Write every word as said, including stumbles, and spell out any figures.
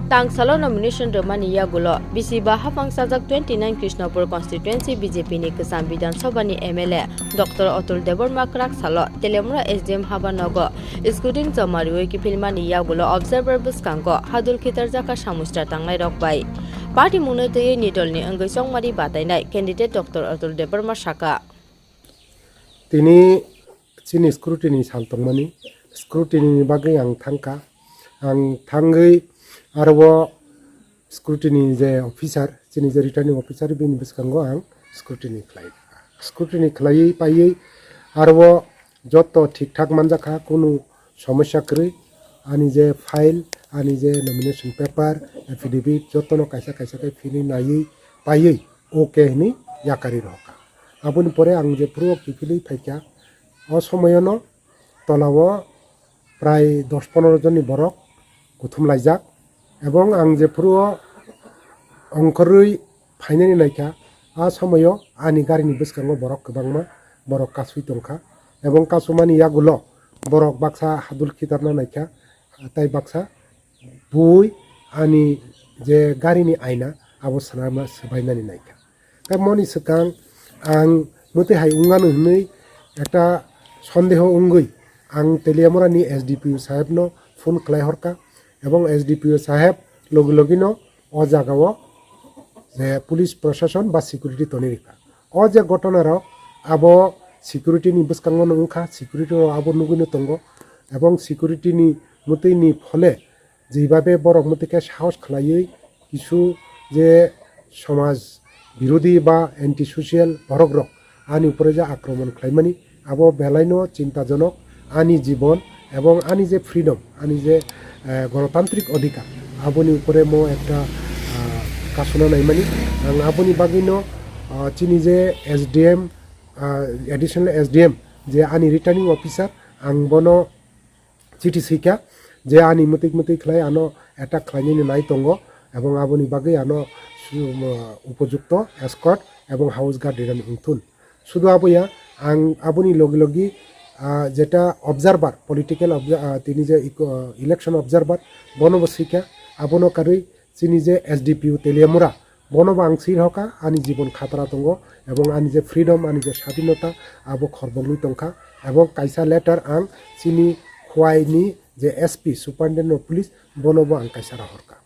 Tangsalo nomination rwmani yagulo bisi ba haphang sajak twenty nine Krishnapur constituency B J P ni kwcham Bidhan Sabha ni M L A Doctor Atul Debbarma kwrak salo Teliamura S D M haba nogo scrutiny joma riwi kiphilmani yagulo observer bwskango hadul khitarjak kha samusra tangnai rok bai. Party mungno twiwi nidolni wngwi chongmari batainai candidate Doctor Atul Debbarma saka. Tini chini scrutiny sal tongmani, scrutiny ni bagwi ang thangkha. Ang thangwi aro scrutiny je officer, chini je returning officer, bini bwskango ang scrutiny khlai. Scrutiny khlaiwi paiwi aro joto thik thak manjakha, kunu somosya kwrwi. Ani je file, ani je nomination paper, affidavit, jotono kaisa kaisa khe philwi naiwi paiwi okay hwnwi yakarwi rohorkha. Aboni pore ang jephuru o kiphilwi phaikha, o somoyono tolao prai dos ponoro jonni borok kuthum laijak, ebong ang jephuru o ongkhorwi phainani naikha, a somoyo ani garini bwskango borok kwbangma borok kasui tongkha, ebong kasumani yagulo borok baksa hadul khitarna naikha, tei baksa bui ani je garini aina abo swnama swbainani naikha. Tei moni swkang ang mwtwi hai wngmano hwnwi ekta sondeho wngwi ang Teliamura ni S D P O saheb no phone khlai horkha, ebong S D P O saheb logi logi no o jaga o je police proshashon ba security tonwi rikha. O je ghotona rok abo security ni bwskango no wngkha, security rok abo nugwi no tongo, ebong security ni mwtwi ni phole jebabe borok mwtwi khe sahos khlaiwi kisu je somaj birodhi ba anti social borok rok ani upore je akromon khlaimani, abo belaino chintajonok. Ani jibon ebong ani je freedom, ani je, eh, gonotantrik odhikar, aboni upore mo ekta, ah, kasuna naimani. Ang aboni bagwino, ah, chini je S D M, ah, additional S D M je ani returning officer, ang bono chiti swikha je ani mwtwi mwtwi khlai ano attack khlainani nai tongo, ebong aboni bagwi ano su-, um, upojukto escort ebong house guard rirani wngthun. Sudu abo ya, ang aboni logi logi, ah, jeta observer, political obja-, ah, tini je iko-, election observer, bono bo swikha, abono karwi chini je S D P O Teliamura, bono bo ang sir hoka, ani jibon khatra tongo, ebong ani je freedom, ani je sadinota, abo khorbogwi tongkha, ebong kaisa letter ang chini Khowai ni je S P, Superintendent of Police, bono bo ang kaisa rohorkha.